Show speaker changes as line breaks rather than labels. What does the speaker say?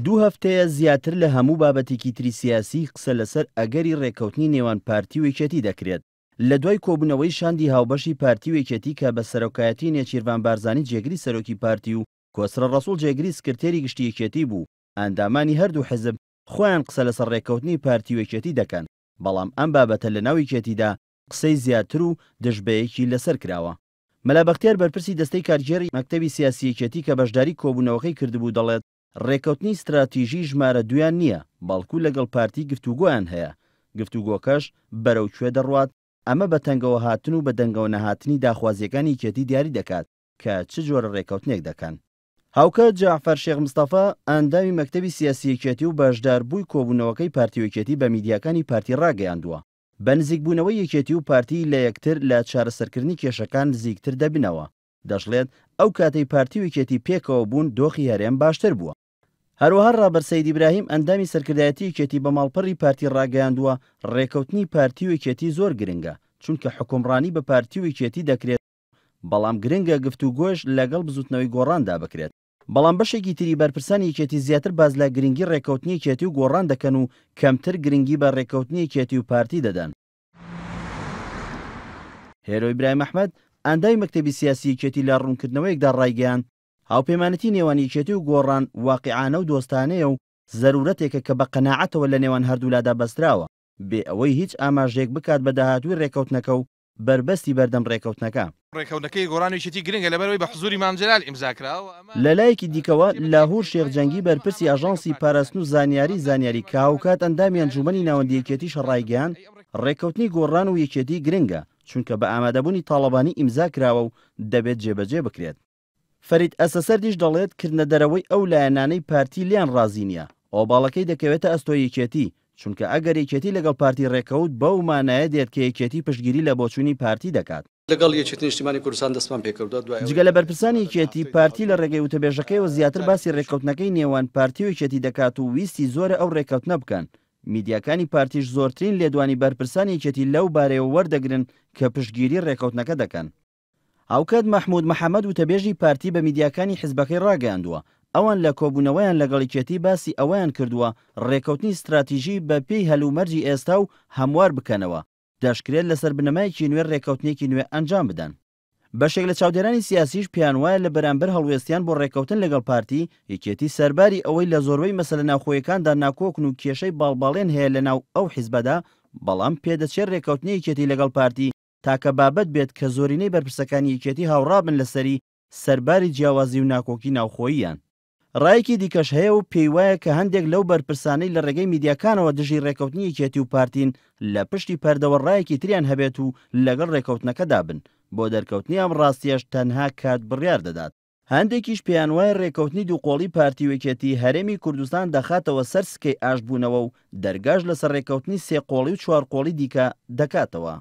دوو هەفتەیە زیاتر لە هەموو بابەتێکی تری سیاسی قسە لەسەر ئەگەری رێککەوتنی نێوان پارتی و یەکێتی دەکرێت. لە دوای کۆبوونەوەی شاندی هاوبەشی پارتی و یەکێتی کە بە سەرۆکایەتی نێچیرڤان بارزانی جێگری سەرۆکی پارتی و کۆسرە ڕەسوڵ جێگری سکرتێری گشتی یەکێتی بوو، ئەندامانی هەردوو حزب خۆیان قسە لەسەر رێککەوتنی پارتی و یەکێتی دەکەن، بەڵام ئەم بابەتە لەناو یەکێتیدا قسەی زیاتر و دژبەیەکی لەسەر کراوە. مەلا بەختیار بەرپرسی دەستەی کارگێڕی مەکتەبی سیاسی یەکێتی کە بەشداری کۆبوونەوەکەی کردبوو دەڵێت، رێککەوتنی ستراتیژی ژمارە دوویان نییە، بەڵکو لەگەڵ پارتی گفتوگۆیان هەیە، گفتوگۆکەش بەرەو کوێ دەڕوات، ئەمە بە تەنگەوەهاتن و بە دەنگەوەنەهاتنی داخوازییەکانی یەکێتی دیاری دەکات کە چ جۆرە رێککەوتنێک دەکەن. هاوکات جەعفەر شێخ مستەفا، ئەندامی مەکتەبی سیاسی یەکێتی و بەشداربووی کۆبوونەوەکەی پارتی و یەکێتی بە میدیاکانی پارتی راگەیاندووە، بە نزیکبوونەوەی یەکێتی و پارتی لە یەکتر لە چارەسەرکردنی کێشەکان نزیکتر دەبنەوە. دەشڵێت، ئەو کاتەی پارتی و یەکێتی پێکەوە بوون دۆخی هەرێم باشتر بووە. هەروەها ڕابەر سەید ئیبراهیم ئەندامی سەرکردایەتی یەکێتی بە ماڵپەڕی پارتی ڕاگەیاندووە، ڕێکەوتنی پارتی و یەکێتی زۆر گرنگە، چونکە حوکمڕانی بە پارتی و یەکێتی دەکرێت، بەڵام گرنگە گفتوگۆش لەگەڵ بزوتنەوەی گۆڕاندا بکرێت. بەڵام بەشێکی تری بەرپرسانی یەکێتی زیاتر باس لە گرنگی ڕێککەوتنی یەکێتی و گۆڕان دەکەن و کەمتر گرنگی بە ڕێککەوتنی یەکێتی و پارتی دەدەن. هێرۆ ئیبراهیم ئەحمەد، ئەندامی مەکتەبی سیاسی یەکێتی لە ڕوونکردنەوەیەکدا ڕایگەیاند، هاوپەیمانێتی نێوان یەکێتی و گۆڕان واقیعانە و دۆستانەیە و زەرورەتێکە کە بە قەناعەتەوە لە نێوان هەردوولادا بەستراوە، بێ ئەوەی هیچ ئاماژەیەک بکات بە داهاتووی ڕێککەوتنەکە و بەربەستی بەردەم ڕێکەوتنەکە.
ڕێکەوتنەکەی گۆڕان و یەکێتی گرنگە لەبەرئەوەی بە حزوری مام جەلال ئیمزا کرا و ئەمە.
لەلایەکی دیکەوە، لاهور شێخ جەنگی بەرپرسی ئاژانسی پاراستن و زانیاری زانیاری کە هاوکات ئەندامی ئەنجومەنی ناوەندی یەکێتیشە ڕایگەیاند، ڕێککەوتنی گۆڕان و یەکێتی گرنگە، چونکە بە ئامادەبوونی تاڵەبانی ئیمزا کراوە و دەبێت جێبەجێ بکرێت. فەرید ئەسەسەردیش دەڵێت کردنە دەرەوەی ئەو لایەنانەی پارتی لێیان ڕازی نییە، ئۆباڵەکەی دەکەوێتە ئەستۆی یەکێتی، چونکە ئەگەر یەکێتی لەگەڵ پارتی ڕێککەوت بەو مانایە دێت کە یەکێتی پشتگیری لە بۆچوونی پارتی دەکات.
لەگەڵ یەکێتی نیشتیمانی کوردستان دەستمان پێکردووە، دوای ئەوەی
جگە لە بەرپرسانی یەکێتی، پارتی لە ڕێگەی وتەبێژەکەیەوە زیاتر باسی ڕێککەوتنەکەی نێوان پارتی و یەکێتی دەکات و ویستی زۆرە ئەو ڕێککەوتنە بکەن، میدیاکانی پارتیش زۆرترین لێدوانی بەرپرسانی یەکێتی لەو بارەیەوە وەردەگرن کە پشتگیری ڕێککەوتنەکە دەکەن. هاوکات مەحمود محەمەد وتەبێژی پارتی بە میدیاکانی حزبەکەی ڕاگەیاندووە، ئەوان لە کۆبوونەوەیان لەگەڵ یەکێتی باسی ئەوەیان کردووە ڕێککەوتنی ستراتیژی بە پێی هەلومەرجی ئێستا و هەموار بکەنەوە، دەشکرێت لەسەر بنەمایەکی نوێ ڕێککەوتنێکی نوێ ئەنجام بدەن. بەشێک لە چاودێرانی سیاسیش پێیانوایە لە بەرامبەر هەڵوێستیان بۆ ڕێککەوتن لەگەڵ پارتی، یەکێتی سەرباری ئەوەی لە زۆربەی مەسەلە ناوخۆیەکاندا ناکۆکن و کێشەی باڵباڵێن هەیە لەناو ئەو حزبەدا، بەڵام پێدەچێت ڕێککەوتنی یەکێتی لەگەڵ پارتی تاکە بابەت بێت کە زۆرینەی بەرپرسەکانی یەکێتی هاوڕابن لەسەری سەرباری جیاوازی و ناکۆکی ناوخۆییان. ڕایەکی دیکەش هەیە و پێیوایە کە هەندێک لەو بەرپرسانەی لە ڕێگەی میدیاکانەوە دژی ڕێکەوتنی یەکێتی و پارتین لە پشتی پەردەوە ڕایەکی تریان هەبێت و لەگەڵ ڕێکەوتنەکەدا بن، بۆ دەرکەوتنی ئەم ڕاستیەش تەنها کات بڕیار دەدات. هەندێکیش پێیانوایە رێککەوتنی دووقۆڵی پارتی و یەکێتی هەرێمی کوردستان دەخاتەوە سەر سکەی ئاشتبوونەوە و دەرگاش لەسەر رێککەوتنی سێ قۆڵی و چوارقۆڵی دیکە دەکاتەوە.